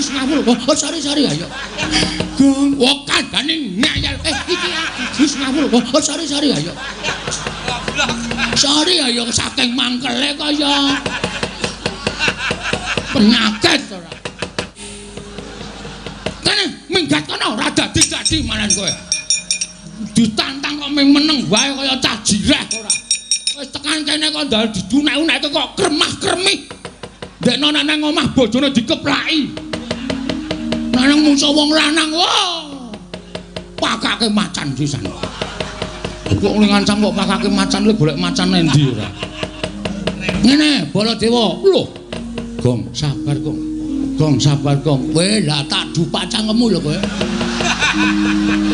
Wis ngawur. Oh, sorry sorry ayo. Gong, wong kandhane ngeyel. Iki aku. Wis ngawur. Oh, sorry sorry ayo. Sorry ayo saking mangkele kaya penyakit ora. Kene minggat kono ora dadi-dadi malan kowe. Ditantang kok ming meneng wae kaya cah jireh ora. Wis tekan kene kok ndal didunek-unekke kok kremah-kremih. Ndekno nek nang omah bojone dikeplaki. Nang mungso wong lanang, wah. Pakake macan pisan. Kok ngancam kok pakake macan lho golek macan endi ora. Ngene, Baladewa. Lho. Gong, sabar, Gong. Gong, sabar, Gong. Kowe lah tak dupak cangkemmu lho kowe.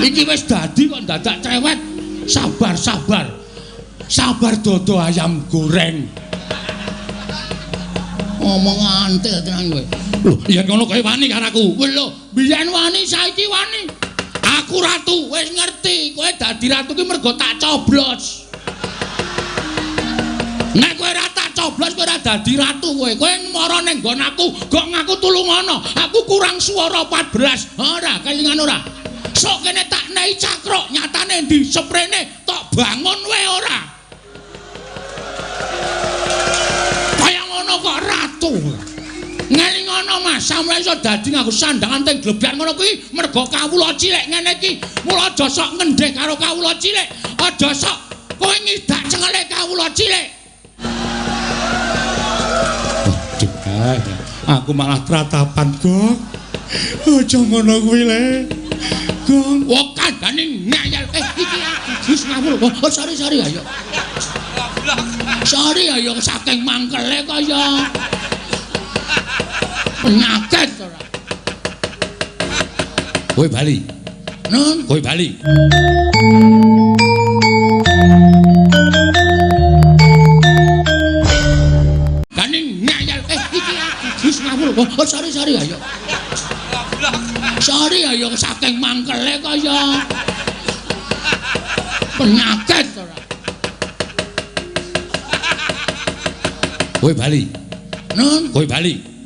Iki wis dadi kok dadak cerewet. Sabar, sabar. Sabar dodo ayam goreng. Ngomong antil tenan kowe. Lho, yen ngono kowe wani karo aku. Lho, biyen wani saiki wani. Aku ratu, wis ngerti. Kowe dadi ratu ki mergo tak coblos. Nek kowe ora tak coblos kowe ora dadi ratu kowe. Kowe mara ning nggon aku, gok ngaku tulungono. Aku kurang swara 14. Ora, kelingan ora. Sok kene tak nei cakruk, nyatane ndi seprene tok bangun wae ora. Kaya ngono kok ratu. Ngelingono Mas, sampeyan iso dadi nganggo sandangan teng glebyan ngono kuwi mergo kawula cilik ngene iki. Mula aja sok ngendheh karo kawula cilik, aja sok kowe ngidak cengele kawula cilik. Waduh, aku malah tratapan, Gong. Aja ngono kuwi le. Gong, wong kandhane ngeyel. Iki aku wis ngawur. Oh, sorry sorry ayo. Sorry ayo saking mangkele kaya penyakit ora. Kowe bali. Nun, kowe bali. Kane ngeyel. Iki aku wis ngawur. Oh, sorry sorry ayo. Sorry ayo saking mangkele kaya penyakit ora. Kowe bali. Nun, kowe bali.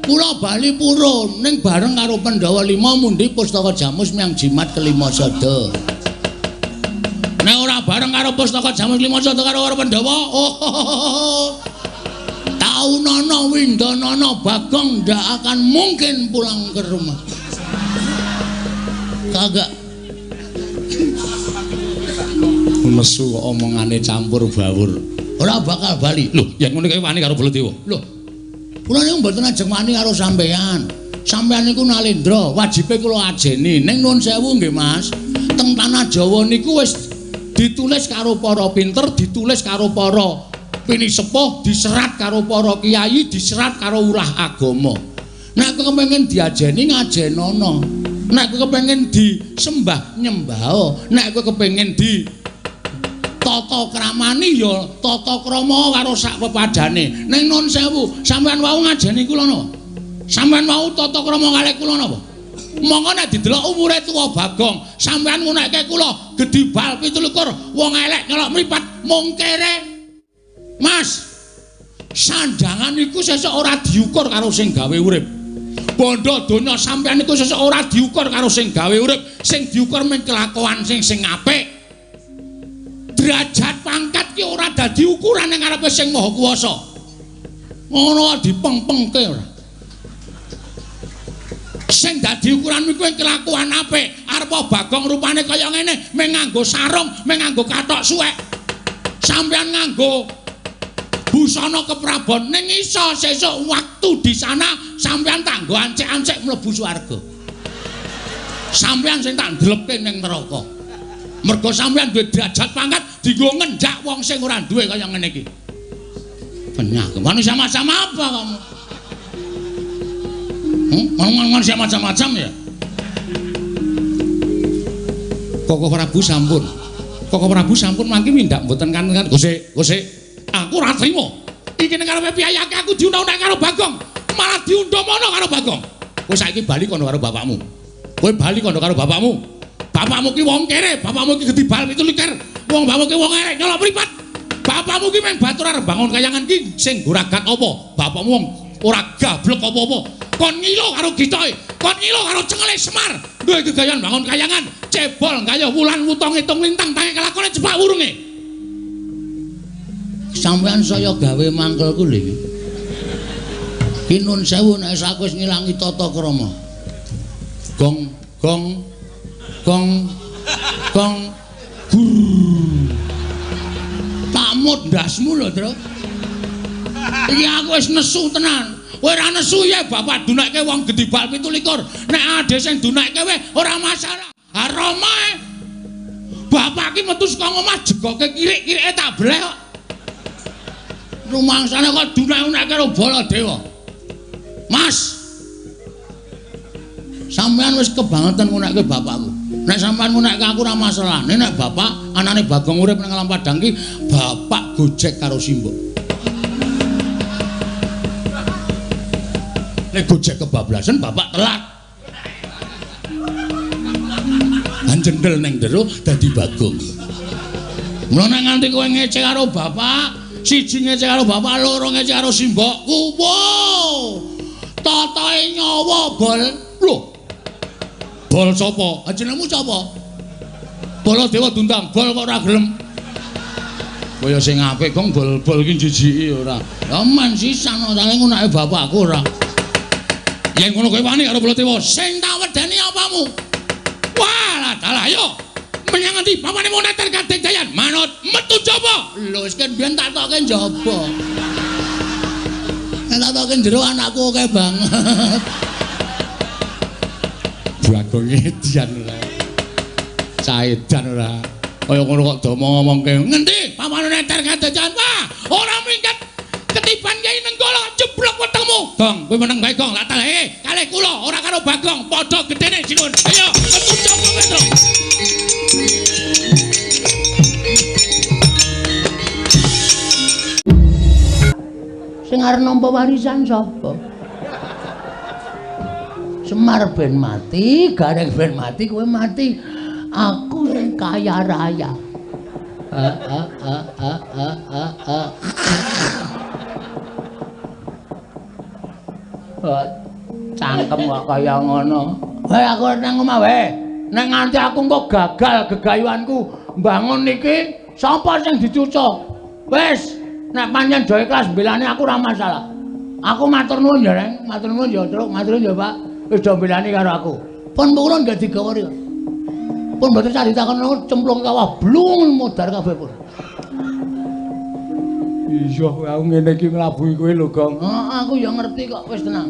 Kula bali purun ning bareng karo Pandhawa 5 mundi pustaka jamus miang jimat kelima sada. Nek ora bareng karo pustaka jamus lima sada karo Pandhawa, oh. Taunana windanana Bagong ndak akan mungkin pulang ke rumah. Kagak. Nesu kok omongane campur bawur. Ora bakal bali. Lho, yen ngono kae wani karo Baladewa. Lho. Kula niku mboten ajeng wani karo sampeyan. Sampeyan niku nalendra, wajibe kula ajeni. Ning nuwun sewu nggih, Mas. Teng tanah Jawa niku wis ditulis karo para pinter, ditulis karo para pinisepuh, diserat karo para kiai, diserat karo ulah agama. Nek kowe kepengin diajeni ngajenono. Nek kowe kepengin disembah nyembah. Nek kowe kepengin di tata kramani ya tata krama karo sak pepadane. Ning nuwun sewu, sampeyan wau ngajeni kula napa? Sampeyan wau tata krama kalih kula napa? Monggo nek didelok umure tuwa Bagong, sampeyan ngunekke kula gedhi bal 27, wong elek nyelok mripat mung kere. Mas, sandangan iku sesuk ora diukur karo sing gawe urip. Bondo donya sampeyan iku sesuk ora diukur karo sing gawe urip, sing diukur mung kelakuan sing apik. Derajat pangkat ki ora dadi ukuran ning ngarepe sing Maha Kuwasa. Ngono dipengpengke ora. Sing dadi ukuran iku kelakuan apik. Arep Bagong rupane kaya ngene, mung nganggo sarung, mung nganggo kathok suwek. Sampeyan nganggo busana keprabon ning iso sesuk waktu di sana sampeyan tak nggo ancik-ancik mlebu swarga. Sampeyan sing tak ndlepke ning neraka. Mergo sampeyan duwe derajat pangkat dienggo ngenjak wong sing ora duwe kaya ngene iki. Penyakit. Manusia macam apa kamu? Manusia macam-macam ya? Koko Prabu sampun. Koko Prabu sampun mangke mindak mboten kan Gosek, Gosek. Aku ora trimo. Iki ning karepe piyayake aku diundang-undang karo Bagong. Malah diundang mono karo Bagong. Kowe saiki bali kono karo bapakmu. Kowe bali kono karo bapakmu. Bapakmu ki wong kere, bapakmu ki gedhi bal 27, wong bapakmu ki wong elek nyolok mripat. Bapakmu ki mung batur arep bangun kayangan ki sing nggo ragat apa? Bapakmu wong Ora gablek apa-apa. Kon ngilo karo gitoe, kon ngilo karo cengele Semar. Duwe gegayan bangun kayangan, cebol gayuh wulan wuta ngitung lintang tangi kelakone jepak wurunge. Sampeyan saya gawe mangkelku lho iki. Ki nun sewu nek aku wis ngilangi tata krama. Gong gong gong gong gur. Tamut ndasmu lho, Tru. Iki aku wis nesu tenan. Kowe ora nesu ya bapak dunekke wong gedhi bal 27. Nek ade sing dunekke kowe ora masalah. Ha Rama bapak ki metu saka omah jegoke kirik-kirike tak bleh kok. Rumangsane kok dunek-unekke karo Baladewa. Mas. Sampeyan wis kebangetan ngunekke bapakku. Nek sampeyan ngunekke aku ora masalah. Nek bapak anane Bagong urip nang Alam Padang ki bapak gojek karo simbok. Nek gojek kebablasan bapak telat. Anjendel neng jero dadi Bagong. Mula nek nganti kowe ngece karo bapak, siji ngece karo bapak, loro ngece karo simbokku. Wow. Totoe nyawa bol. Lho. Bol sapa? Jenengmu sapa? Baladewa dundang, bol kok ora gelem. Kaya sing apik gong bol-bol iki jijiki ora. Ya men sisan saling ngunake bapakku ora. Yen ngono kowe wani karo Baladewa, sing tak wedeni apamu? Wah, dalah ayo. Menyang endi papane moneter kadang-dayan? Manut metu jaba. Lho wis ken biyen tak tokke njaba. Nek tak tokke jero anakku akeh banget. Bagong edian ora. Caedan ora. Kaya ngono kok do ngomongke. Ngendi papane neter kadang-dayan? Wah, ora minggat. Ketiban Kyai Nenggala jeblok wetengmu. Gong, kowe meneng bae Gong, lak talehe kalih kula ora karo Bagong, padha gedene Sinun. Ayo, metu jaba Petro. Sing arep nampa warisan sapa? Semar ben mati, Gareng ben mati, kowe mati. Aku sing kaya raya. Cangkem kok kaya ngono. Wae aku nang omah wae. Nek nganti aku engko gagal gegayuhanku mbangun iki, sapa sing dicucuk? Wis, nek pancen do ikhlas mbelani aku ora masalah. Aku matur nuwun ya, Reng. Matur nuwun ya, Truk. Matur nuwun ya, Pak. Wis do mbelani karo aku. Pun kula nggih digawa riyo. Pun mboten sah ditakon cemplung kawah blung modar kabeh pun. Iya, aku ngene iki nglabuhi kowe lho, Gong. Heeh, aku ya ngerti kok, wis tenang.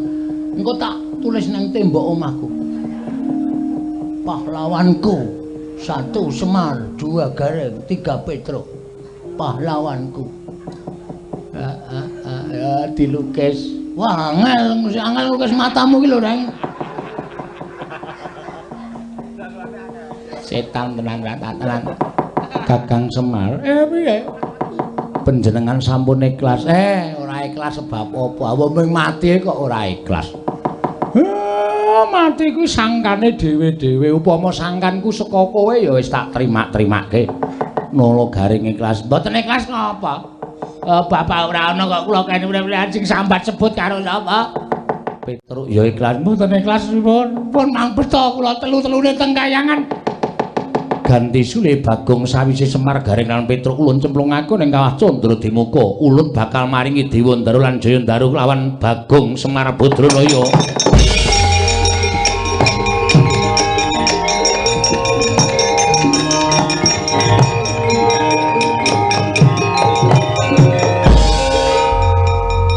Engko tak tulis nang tembok omahku. Pahlawanku, 1 Semar, 2 Gareng, 3 Petruk. Pahlawanku. Ya dilukis. Wah, angel, angel lukis matamu ki lho, Reng. Setan tenan tenan. Kakang Semar, piye? Panjenengan sampun ikhlas. Ora ikhlas sebab apa? Wong ming mati kok ora ikhlas. Mati kuwi sangkane dhewe-dhewe. Upama sangkanku saka kowe ya wis tak terima-terimake. Nolo Garing ikhlas. Mboten ikhlas ngapa? Bapak ora ana kok kula kene urip sing sambat sebut karo sapa? Petruk ya ikhlas. Mboten ikhlas pun. Pun mangbeto kula telu-telune teng kayangan. Ganti sule Bagong sawise Semar Gareng lan Petruk ulun cemplung aku ning kawah Candra Dimuka. Ulun bakal maringi Dewa Ndaru lan Jaya Ndaru lawan Bagong Semar Badranaya.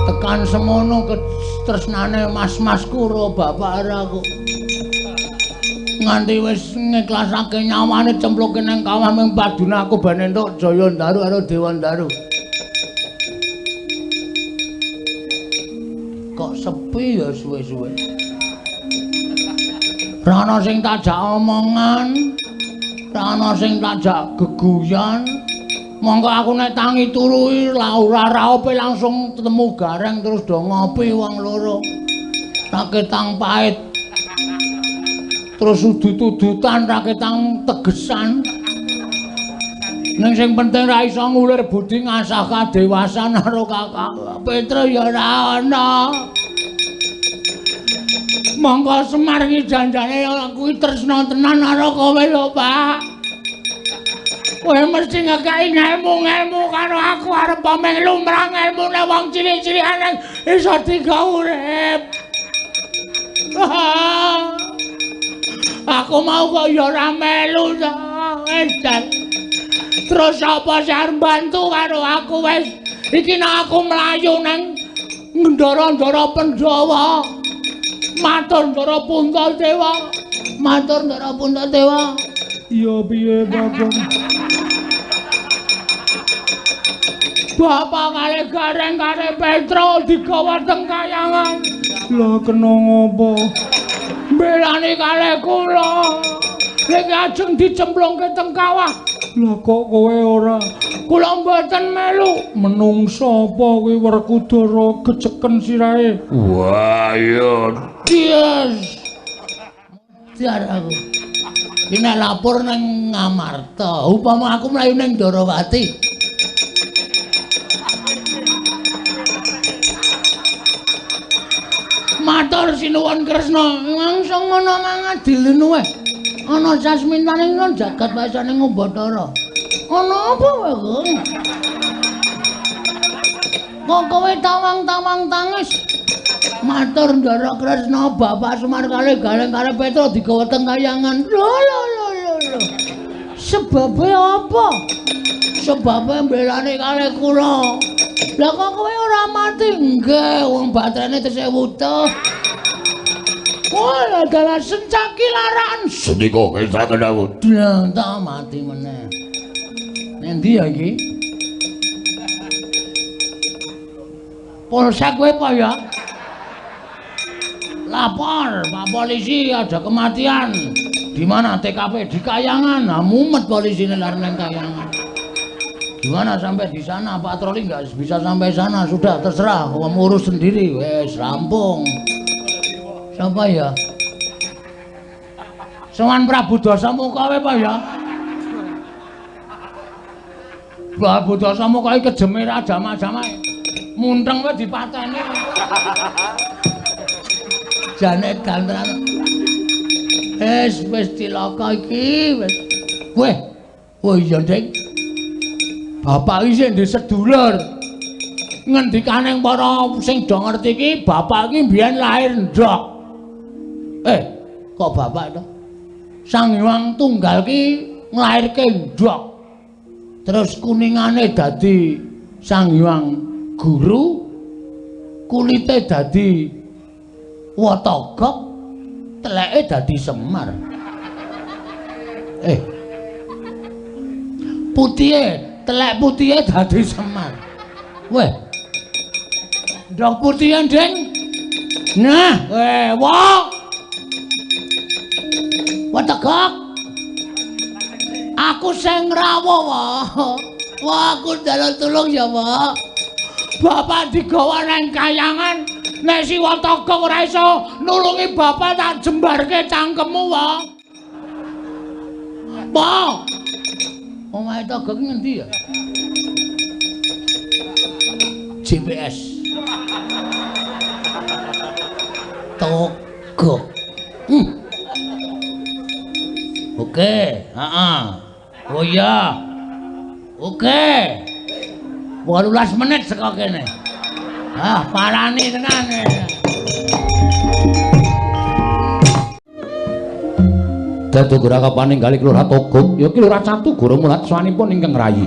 Tekan semono ketresnane mas-masku ro bapak aku. Nganti wis ngiklasake nyawane cempluke nang kawah ming padune aku ben entuk Jaya Ndaru karo Dewa Ndaru. Kok sepi ya suwe-suwe. Ra ana sing tajak omongan, ra ana sing tajak geguyan. Monggo aku nek tangi turu ora raope langsung ketemu Gareng terus do ngopi wong loro. Raketang pait. Terus udut-udutan raketang tegesan. Ning sing penting ra iso ngulir budi ngasah kadewasan karo Kakang Petro ya ora ana. Monggo Semar iki janjane aku iki tresna tenan karo kowe lho, Pak. Kowe mesti ngekeki ngelmu-ngelmu karo aku arep meng lumrah ngelmune wong cilik-cilikan iso digawe urip. Aku mau kok ya ora melu ta. Wis jan. Terus apa sing arep bantu karo aku wis iki nek aku mlayu nang ndara-ndara Pandhawa. Matur Ndara Puntadewa. Matur Ndara Puntadewa. Iya piye, Bagong? Bapak kali Gareng kali Petro digawa teng kayangan. Lah kena ngopo? Mbelani kali kula. Niki ajeng dicemplungke teng kawah. Lah kok kowe ora? Kula mboten melu. Menungsa apa kuwi Werkudara geceken sirahe? Wah iya. Yes. Modar aku. Iki nek lapor nang Ngamarta, upama aku mlayu nang Ndarawati. Matur sinuwun Kresna, langsung ngono mangadilinu wae. Ana sasmintane nang jagat wasane Bathara. Ana apa wae, Gong? Kok kowe tawang-tawang tangis? Matur Ndara Kresna, Bapak Semar kali Gareng kali Petro digawa teng kayangan. Lho lho lho lho. Sebabe apa? Sebabe mbelani kali kula. Lah kok kowe ora mati? Nggih, wong baterene tesih wutuh. Wah, dalah sencaki laran. Sendika kestaken dawuh. Dlang tak mati meneh. Nendi ya iki? Polsek kowe apa ya? Lapor, Pak Polisi ada kematian. Di mana TKP? Di Kayangan. Nah, mumet polisine lari nang Kayangan. Gimana sampai di sana? Patroli nggak bisa sampai sana. Sudah terserah, kamu urus sendiri. Wes rampung. Siapa ya? Sowan Prabu Dasamuka kowe apa ya? Prabu Dasamuka iki kejeme ra jamak-jamak. Munteng wae dipateni. Jane gantenan. Wis wis cilaka iki wis. Weh. Oh iya, Dik. Bapak iki sing ndek sedulur. Ngendikane para sing do ngerti iki, bapak iki mbiyen lahir ndok. Kok bapak to? Sang Hyang Tunggal ki nglairke ndok. Terus kuningane dadi Sang Hyang Guru, kulite dadi Watagok, teleke dadi Semar. Putihe, telek putihe dadi Semar. Weh. Ndok putihe, Ding. Nah, weh, wah. Watagok. Aku sing rawuh, wah. Wah, aku njaluk tulung ya, Pak. Bapak digawa nang kayangan. Nek si Watagok ora iso nulungi bapak tak jembarke cangkemmu, Pak. Pak. Omahe Togok ngendi ya? GPS. Togok. Oke, heeh. Oh iya. Oke. 18 menit saka kene. Ah, parani tenan. Dadi gora kapaning kali Lurah Togok, ya ki Lurah Catugara mulat swanipun ingkang rayi.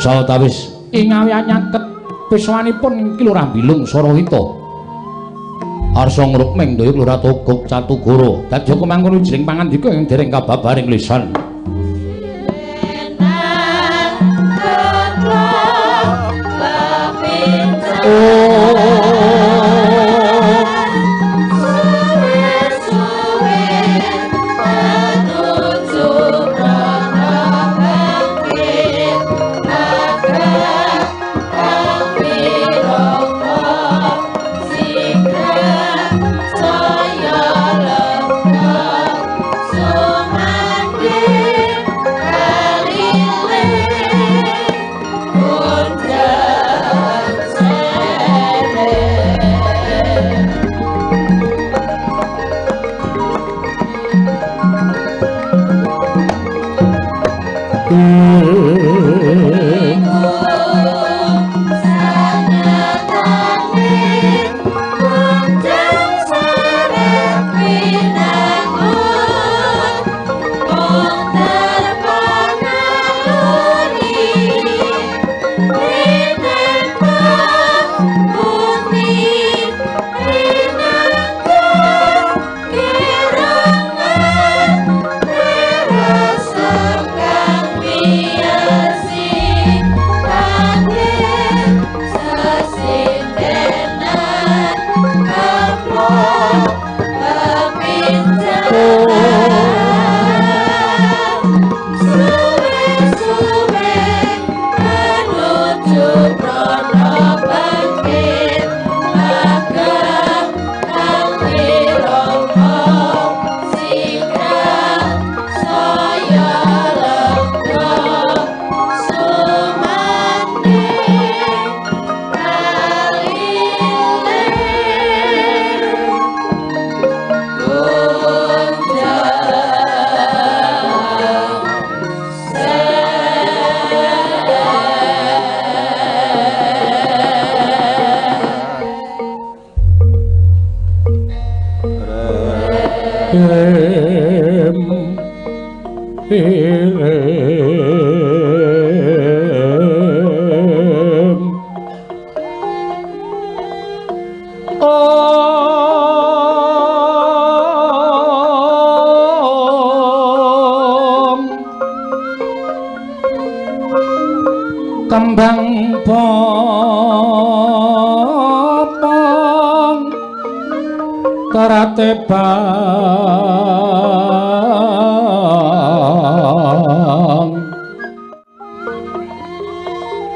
Sawetawis ing awiyan nyaket peswanipun ki Lurah Bilung Sarawita. Arsa ngrukming daya Lurah Togok Catugara. Dadi kemangkon wijing pangandika ing dereng kababaring lisan. Saya lega sumanding. Kembang bopong terate bang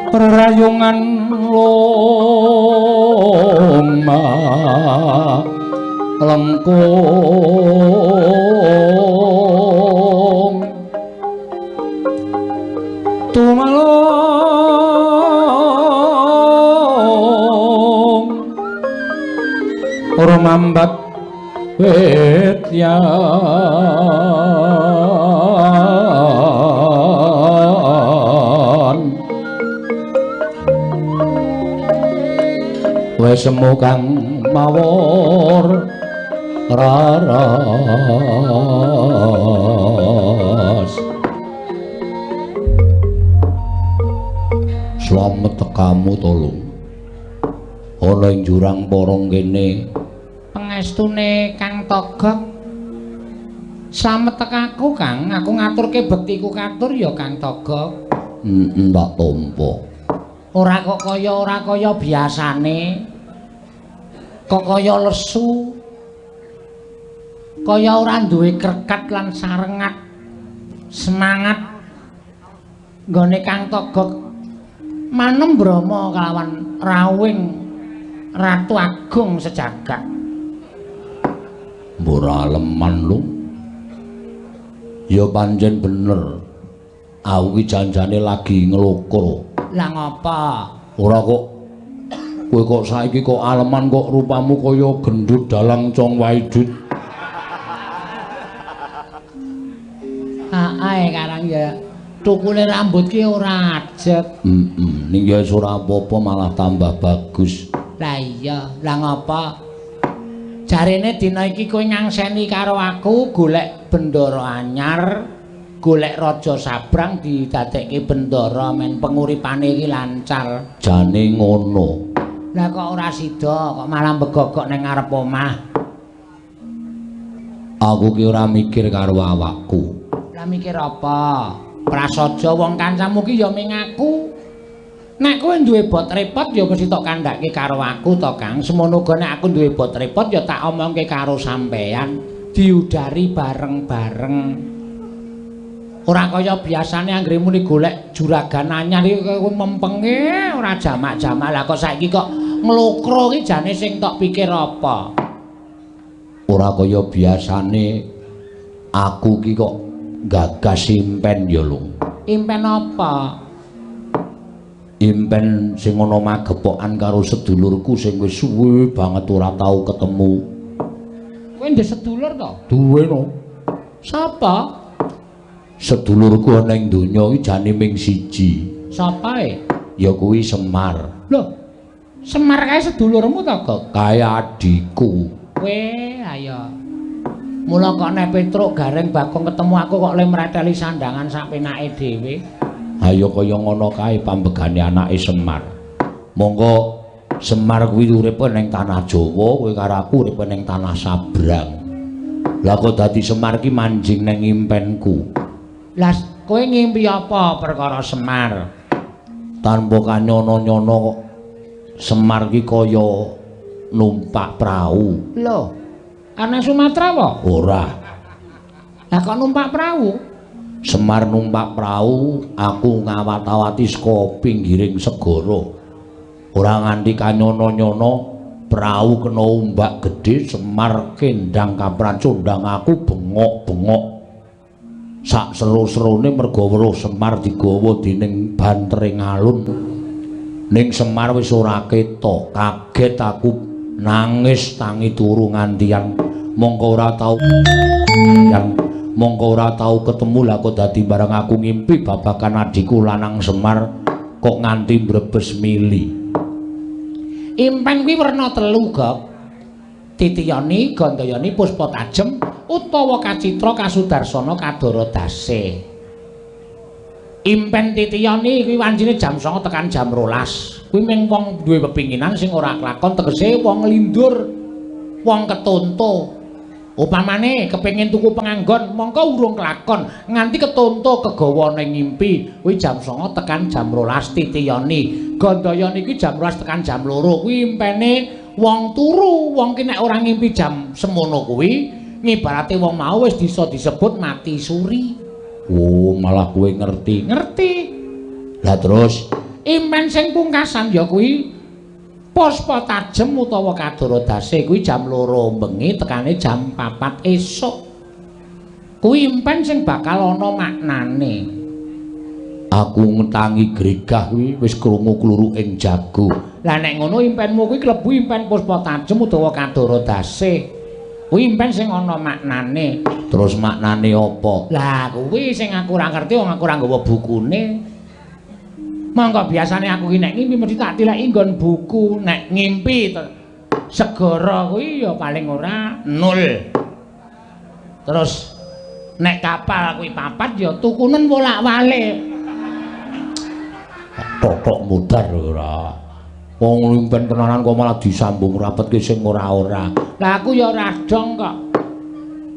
perayungan loma lengkung tumalung rumambat wit yan wis semu kang mawur raras. Slamet tekamu to lho. Ana ing jurang porong kene. Pangestune Kang Togok. Slamet tekaku Kang, aku ngaturke bektiku katur ya Kang Togok. Heeh, tak tampa. Ora kok kaya ora kaya biasane. Kok kaya lesu. Kaya ora duwe krekat lan sarengat. Semangat nggone Kang Togok manem brama kelawan rawuhing Ratu Agung sejagat. Ora leman lho. Ya pancen bener. Aku ki janjane lagi nglokro. Lah ngapa? Ora kok kowe kok saiki kok aleman kok rupamu kaya gendut dalang Cong Waidut. Ae karang ya tukule rambut ki ora ajeg. Heeh, ning ya wis ora apa-apa malah tambah bagus. Lah iya, lah ngapa? Jarene dina iki kowe ngangseni karo aku golek bendara anyar, golek raja sabrang didadekke bendara men penguripane iki lancar. Jane ngono. Lah kok ora sida, kok malah begogok ning ngarep omah. Aku ki ora mikir karo awakku. Lah mikir apa? Prasaja wong kancamu ki ya ming aku. Nek kowe duwe bot repot ya mesti tok kandhake karo aku to, Kang. Semono uga nek aku duwe bot repot ya tak omongke karo sampeyan, diudari bareng-bareng. Ora kaya biasane anggere muni golek juragan anyar iki kowe mempenge ora jamak-jamak. Lah kok saiki kok nglokro ki jane sing tok pikir apa? Ora kaya biasane aku ki kok gagas impen ya lho. Impen apa? Impen sing ana magepokan karo sedulurku sing wis suwe banget ora tau ketemu. Kowe ndek sedulur to? Duwe no. Sapa? Sedulurku ana ing donya iki jane ming siji. Sapa e? Ya kuwi Semar. Lho, Semar kae sedulurmu to, Gok? Kae adhiku. Kowe ayo. Mula kok nek Petruk Gareng Bagong ketemu aku kok le mreteli sandangan sak penake dhewe. Ayo kaya ngono kae pambegane anake Semar. Monggo Semar kuwi uripe ning tanah Jawa, kowe karo aku uripe ning tanah Sabrang. Lah kok dadi Semar ki manjing ning impenku. Lah kowe ngimpi apa perkara Semar? Tanpa kanyono-nyono kok Semar ki kaya numpak prau. Lho, ana Sumatera apa? Ora. Lah kok numpak prau? Semar numpak prau, aku ngawat-awati saka pinggiring segara. Ora nganti kanyono-nyono, prau kena ombak gedhe, Semar kendang kapracondang aku bengok-bengok. Sak seru-serune merga weruh Semar digawa dening bantering alun. Ning Semar wis ora ketok, kaget aku nangis tangi turu ngantian mongko ora tau yang mongko ora tau ketemu. Lah kok dadi bareng aku ngimpi babagan adhiku lanang Semar kok nganti mbrebes mili. Impen kuwi werna telu, Gok. Titiyani, Gandayani, Puspa Tajem utawa Kacitra Kasudarsana Kadara Dase. Impen titiyani kuwi wancine jam 09.00 tekan jam 12.00. Kuwi mung wong duwe pepinginan sing ora klakon, tegese wong nglindur, wong ketonto. Upamane kepengin tuku penganggon, mongko urung klakon nganti ketonto kegawa ning ngimpi. Kuwi jam 09.00 tekan jam 12.00 titiyani. Gandayani kuwi jam 12.00 tekan jam 2.00. Kuwi impene wong turu. Wong ki nek ora ngimpi jam semono kuwi ngibarate wong mau wis bisa disebut mati suri. Oh, malah kowe ngerti. Ngerti. Lah terus impen sing pungkasan ya kuwi Puspa Tajem utawa Kadara Dase kuwi jam 2 bengi tekane jam 4 esuk. Kuwi impen sing bakal ana maknane. Aku ngetangi gregah kuwi wis krungu kluruk ing jago. Lah nek ngono impenmu kuwi klebu impen Puspa Tajem utawa Kadara Dase. Kuwi impen sing ana maknane. Terus maknane apa? Lah kuwi sing aku ora ngerti, wong aku ora nggawa bukune. Monggo biasane aku ki nek ngimpi mesti tak tileki nggon buku. Nek ngimpi segara kuwi ya paling ora 0. Terus nek kapal kuwi 4 ya tukunen wolak-walik. Totok mudar ora. Wong impen tenanan kok malah disambung rapetke sing ora-ora. Lah aku ya ora dong kok.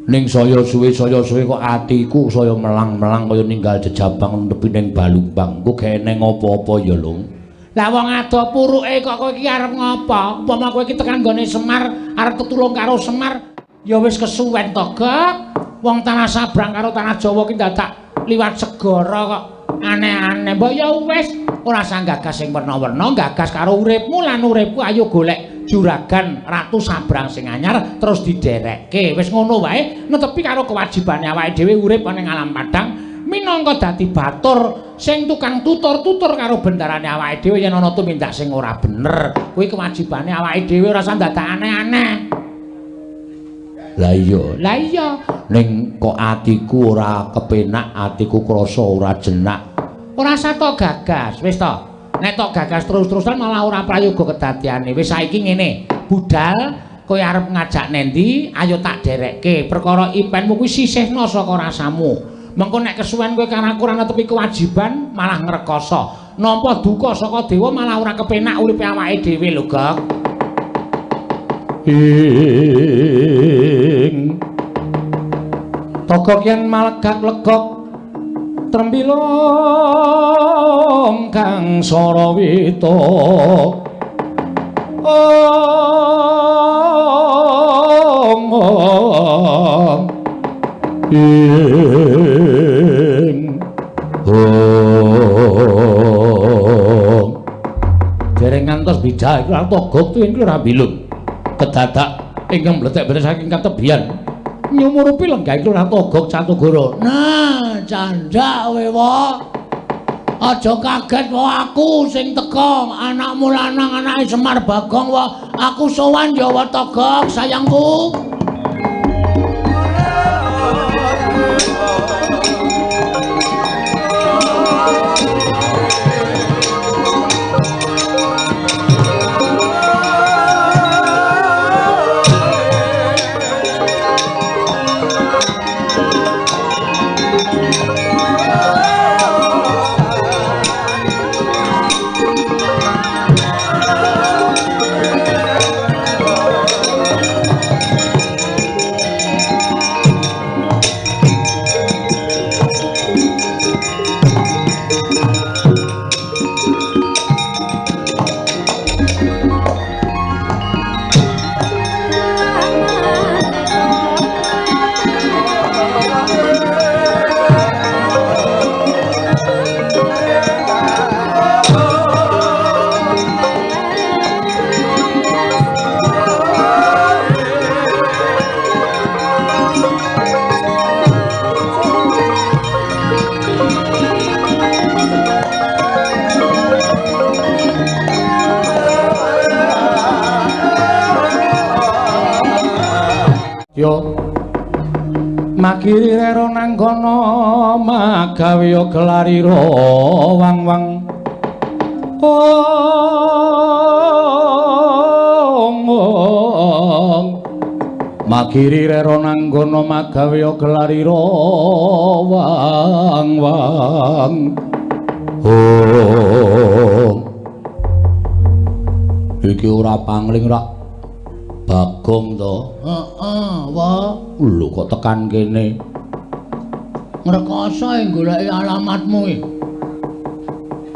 Ning saya suwe kok atiku saya melang-melang kaya ninggal jejabang nepi ning Balumbang. Ku geneng apa-apa ya, Lung. Lah wong ado puruke kok kowe iki arep ngopo? Upama kowe iki tekan nggone Semar, arep tetulung karo Semar, ya wis kesuwen to, Gok. Wong tanah Sabrang karo tanah Jawa ki dadak liwat segara kok aneh-aneh. Mbok ya wis ora usah gagas sing werna-werna, gagas karo uripmu lan uripku. Ayo golek juragan Ratu Sabrang sing anyar terus diderekke. Wis ngono wae, netepi karo kewajibane awake dhewe urip ana ing alam padang minangka dadi batur sing tukang tutur-tutur karo bendarane awake dhewe yen ana tumindak sing ora bener. Kuwi kewajibane awake dhewe, ora usah dadak aneh-aneh. Lah iya, lah iya. Ning kok atiku ora kepenak, atiku krasa ora jenak. Ora usah tok gagas, wis to. Nek tok gagas terus-terusan malah ora prayoga kedadiane. Wis saiki ngene, budal kowe arep ngajak nendi, ayo tak derekke. Perkara impenmu kuwi sisihna saka rasamu. Mengko nek kesuwen kowe karo aku ora netepi kewajiban, malah ngrekoso. Nampa duka saka dewa malah ora kepenak uripe awake dhewe lho, Gok. Ing togok yen malegak legok trembilong kang sarawita ong ong ing ong. Dereng ngantos bijak iku togok tuwin ora bilung. Kedadak ingkang mlethek-mlethek saking katebian nyumurupi lenggah Lurah Togok Catugara. Nah, candak kowe wae. Aja kaget wae aku sing teka, anakmu lanang anake Semar Bagong wae. Aku sowan ya wae Togok sayangku. Yo makiri rero nang kono magawe yo gelarira wang-wang. Ong makiri rero nang kono magawe yo gelarira wang-wang. Oh, iki ora pangling rak Bagong to? Heeh, wa. Lho kok tekan kene? Ngrekoso goleki alamatmu iki.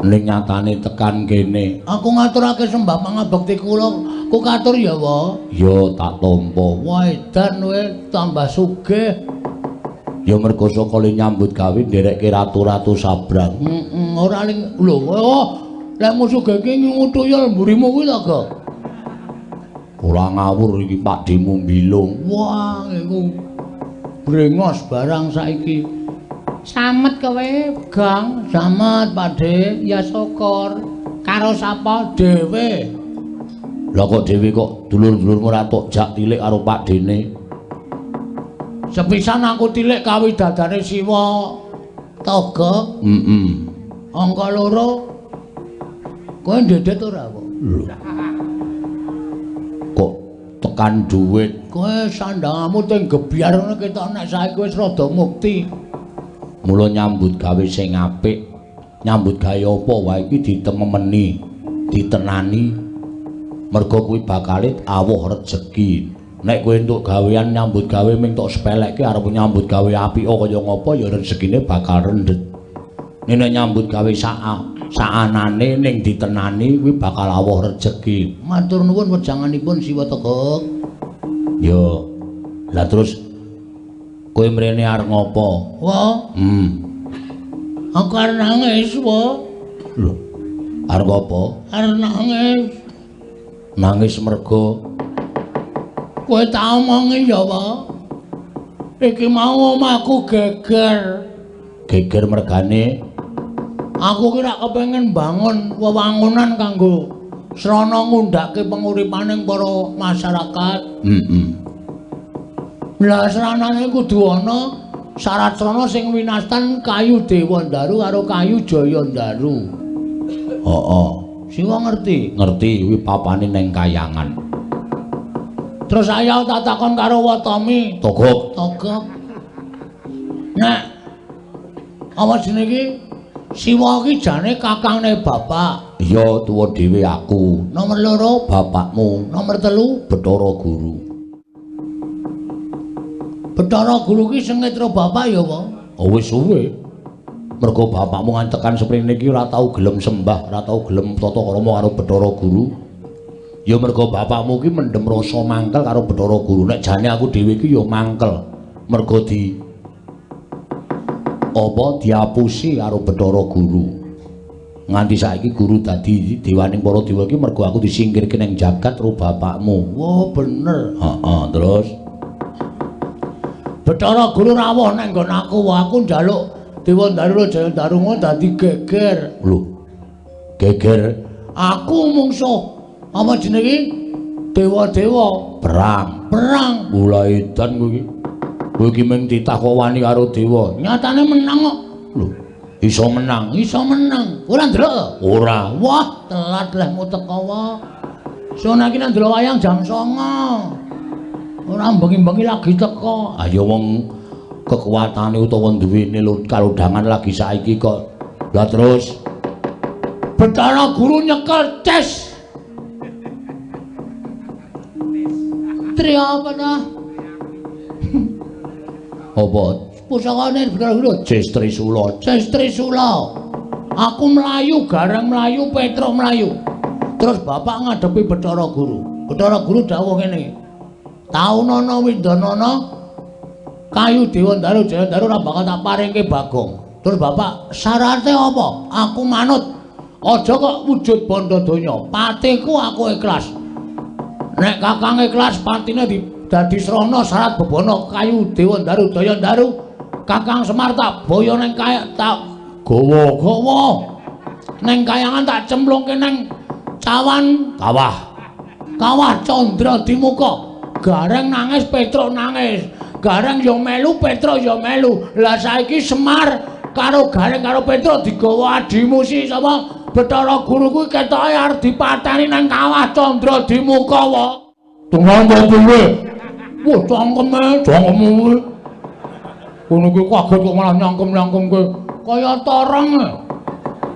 Ning nyatane tekan kene. Aku ngaturake sembah pangabekti kula, ku katur ya, wa. Ya tak tampa. Wah, edan kowe tambah sugih. Ya mergo saka le nyambut gawe nderekke ratu-ratu sabrang. Heeh, ora ling lho, oh, lek sugih iki ngingu tuyul mburimu kuwi to, Gok? Ora ngawur iki Pakdhemu mbilung. Wah, iku brengos barang saiki. Samet kowe, Gang. Samet, Pakdhe. Ya syukur. Karo sapa? Dhewe. Lah kok dhewe kok dulur-dulurmu ora tok jak tilik karo Pakdhene? Sepisan aku tilik kawidadane Siwa Toga. Heeh. Angka 2. Kowe ndedet ora kok? Lho. Kok tekan dhuwit? Kowe sandangamu teng gebyar ngono ketok nek saiki wis rada mukti. Mula nyambut gawe sing apik, nyambut gawe apa wae iki ditememeni, ditenani. Mergo kuwi bakale awuh rejeki. Nek kowe entuk gawean nyambut gawe ming tok sepelekke arep nyambut gawe apik kaya ngapa ya rezekine bakal rendhet. Nek nyambut gawe saanane ning ditenani kuwi bakal awuh rejeki. Matur nuwun wejanganipun Siwa Togok. Ya. Lah terus kowe mrene arep ngopo? Wah. Aku arep nangis, wa. Lho. Arep apa? Arep nangis. Nangis mergo kowe tak omongi ya, wa. Iki mau omahku geger. Geger mergane aku ki rak kepengin bangun wewangunan kanggo srana ngundhake penguripaning para masyarakat. Heeh. Lah sranane kudu ana syarat srana sing winastan kayu Dewandaru karo kayu Jayandaru. Heeh. Siwa ngerti? Ngerti kuwi papane ning kayangan. Terus ayo tak takon karo Watomi. Togok. Togok. Nek apa jenenge iki? Siwa iki jane kakangne bapak. Iya, tuwa dhewe aku. Nomor 2 bapakmu. Nomor 3 Bathara Guru. Bathara Guru ki sengit karo bapak ya, wa? Oh, wis suwe. Mergo bapakmu ngantekan seprene iki ora tau gelem sembah, ora tau gelem tata krama karo Bathara Guru. Ya mergo bapakmu ki mendem rasa mangkel karo Bathara Guru. Nek jane aku dhewe iki ya mangkel. Mergo di apa diapusi karo Bathara Guru. Nganti saiki guru dadi dewaning para dewa iki mergo aku disingkirke ning jagat karo bapakmu. Wah, bener. Heeh, terus Bathara Guru rawuh nang nggon aku, aku njaluk Dewandaru Jayandaru ngono dadi geger. Lho. Geger. Aku mungsuh apa jenenge? Dewa-dewa perang. Perang. Mulai edan kowe iki. Kowe iki mung titah kok wani karo dewa. Nyatane menang kok. Lho, iso menang. Iso menang. Ora ndelok? Ora. Wah, telat lehmu teko wae. Sono iki nang ndelok wayang jam 09.00. Ora bengi-bengi lagi teko. Ayo wong kekuatane utawa duwene kalodhangan lagi saiki kok. Lah terus Bathara Guru nyekel ces. Tri apa ta? Apa? Pusakane Bathara Guru Ces Trisula. Ces Trisula. Aku mlayu, gareng mlayu, Petruk mlayu. Terus bapak ngadepi Bathara Guru. Bathara Guru dawuh ngene. Taunana windanana kayu Dewandaru Jayandaru ora bakal tak paringke Bagong. Terus bapak syarate apa? Aku manut. Aja kok wujud bondo donya. Patiku aku ikhlas. Nek kakang ikhlas patine dadi srana syarat bebana kayu Dewandaru Jayandaru. Kakang Semar tak boyo neng kaya tak gawa-gawa. Neng kayangan tak cemplungke neng cawan kawah. Kawah Candra Dimuka. Gareng nangis, Petruk nangis. Gareng ya melu, Petruk ya melu. Lah saiki Semar karo Gareng karo Petruk digawa adimu si sapa? Bathara Guru kuwi ketoke arep dipateni nang kawah Candra Dimukawa. Tenan to piye? Wah, cangkeme, cangkemmu kuwi. Ngono kuwi kaget kok malah nyangkem-nyangkemke. Kaya torong.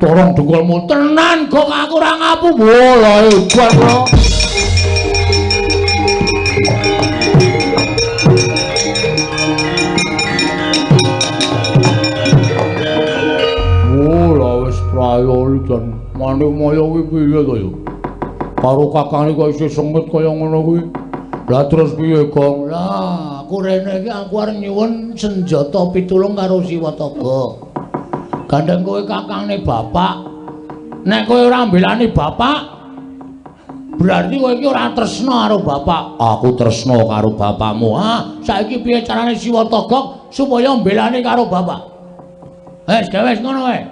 Torong dengkulmu tenan kok aku ora ngapu. Wah, lah hebat kok. Prayo jan Manikmaya kuwi piye to ya? Karo kakange kok isih sengit kaya ngono kuwi. Lah terus piye, Gong? Lah, aku rene iki aku arep nyuwun senjata pitulung karo Siwataga. Gandeng kowe kakangne bapak. Nek kowe ora mbelani bapak, berarti kowe iki ora tresna karo bapak. Aku tresna karo bapakmu. Ah, saiki piye carane Siwataga supaya mbelani karo bapak? Wis, wis ngono wae.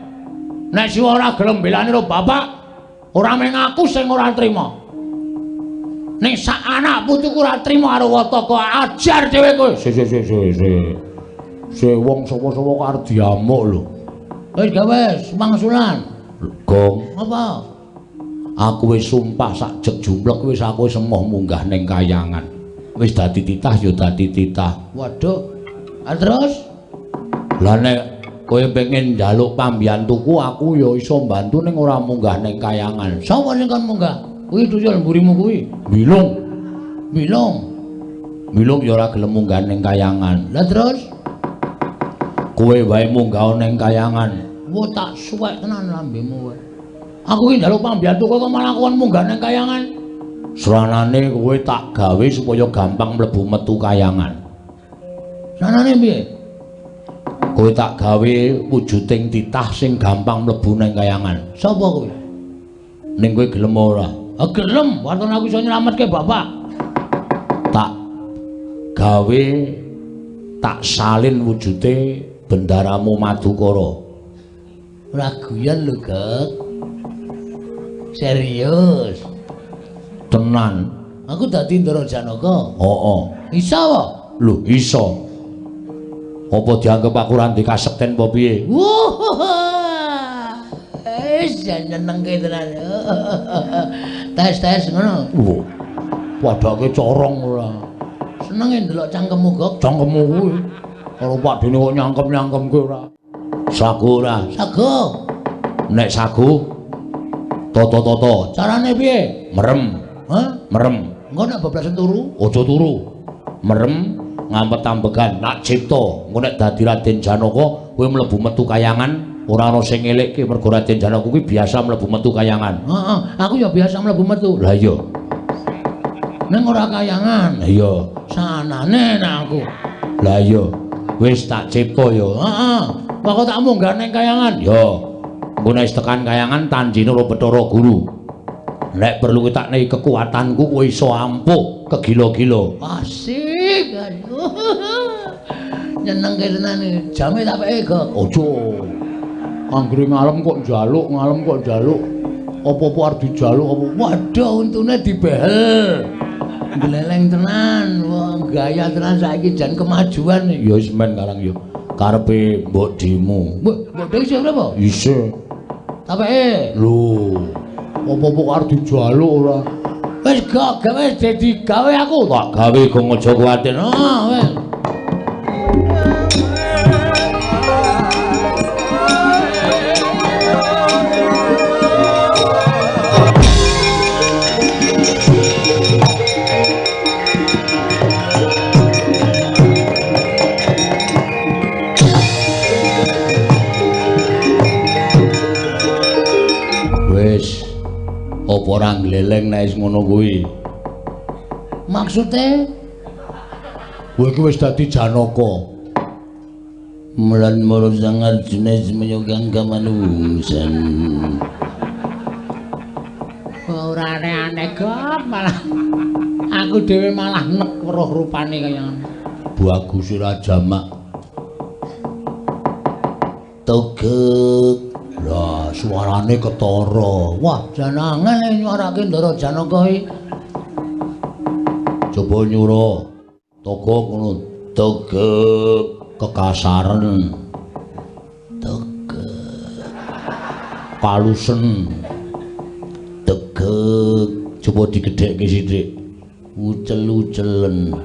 Nek Siwa ora gelem mbelani karo bapak, ora mung aku sing ora trima. Ning sak anak putuku ora trima karo Wataka, ajar dhewe kowe. Si si si si si. Si wong sapa-sapa kok arep diamuk lho. Wis gawe mangsulan. Gong, apa? Aku wis sumpah sak jek jumlek wis aku wis emoh munggah ning kayangan. Wis dadi titah ya dadi titah. Waduh. Ah terus? Lah nek kowe pengen njaluk pambiyantuku aku ya iso mbantu ning ora munggah ning kayangan. Sapa sing kon munggah? Kuwi tuyul mburimu kuwi. Bilung. Bilung. Bilung ya ora gelem munggah ning kayangan. Lah terus? Kowe wae munggah ning kayangan. Wah tak suwek tenan lambemu kowe. Aku iki njaluk pambiyantu kok malah kon munggah ning kayangan. Sranane kowe tak gawe supaya gampang mlebu metu kayangan. Sranane piye? Kowe tak gawe wujuding titah sing gampang mlebu nang kayangan. Sapa kowe? Ning kowe gelem ora? Ah gelem, waton aku iso nyelametke bapak. Tak gawe tak salin wujude bendaramu Madukara. Ora guyon lho, Gek. Serius. Tenan. Aku dadi Ndara Janaka. Heeh. Iso apa? Lho, iso. Apa dianggep aku ora ndek kasekten apa piye? Wah. Wis nyenengke tenan. Tes-tes ngono. Wah. Padake corong ora. Senenge ndelok cangkemmu, Gok. Cangkemmu kuwi. Karo Pak Dene kok nyangkem-nyangkemke ora. Sagu ora? Sagu. Nek sagu toto-toto. Carane piye? Merem. Hah? Merem. Engko nek bablasen turu? Aja turu. Merem ngampet ambegan nak cipta. Engko nek dadi Raden Janaka kowe mlebu metu kayangan ora ana sing ngelekke mergo Raden Janaka kuwi biasa mlebu metu kayangan. Heeh, aku ya biasa mlebu metu. Lah iya. Ning ora kayangan. Lah iya. Sanane nek aku. Lah iya. Wis tak cipta ya. Heeh. Kok tak munggah ning kayangan? Ya. Engko nek wis tekan kayangan tanjine karo Bathara Guru. Nek perlu tak nehi kekuatanku kowe iso ampuh kegila-gila. Asik. Nyenengke tenan iki. Jame tak peke, Gok. Aja. Anggere ngalem kok njaluk, ngalem kok njaluk. Apa-apa arep dijaluk apa? Waduh, untune dibehel. Gleleng tenan, wah gaya tenan saiki jan kemajuan. Ya wis men karang ya. Karepe mbok dimu. Mbok mbok isih berapa? Isih. Tak peke. Lho. Apa-apa kok arep dijaluk ora? Wis gak gawe dadi gawe aku. Tak gawe gong aja kuwatir. Ah, wis. Wis. Apa ora ngleleng nek wis ngono kuwi? Maksude kowe iki wis dadi Janaka. Mulan moro sangat jenis menyugang kamanusan. Ora aneh-aneh kok malah aku dhewe malah nek weruh rupane kaya ngono. Bagus ora jamak. Togek. Lah suarane ketara. Wah, jan angel nyuarake Ndara Janaka iki. Coba nyura. Togok ngono. Tegek kekasaren. Tegek. Kalusen. Tegek. Coba digedhekke sithik. Ucel-ucelen.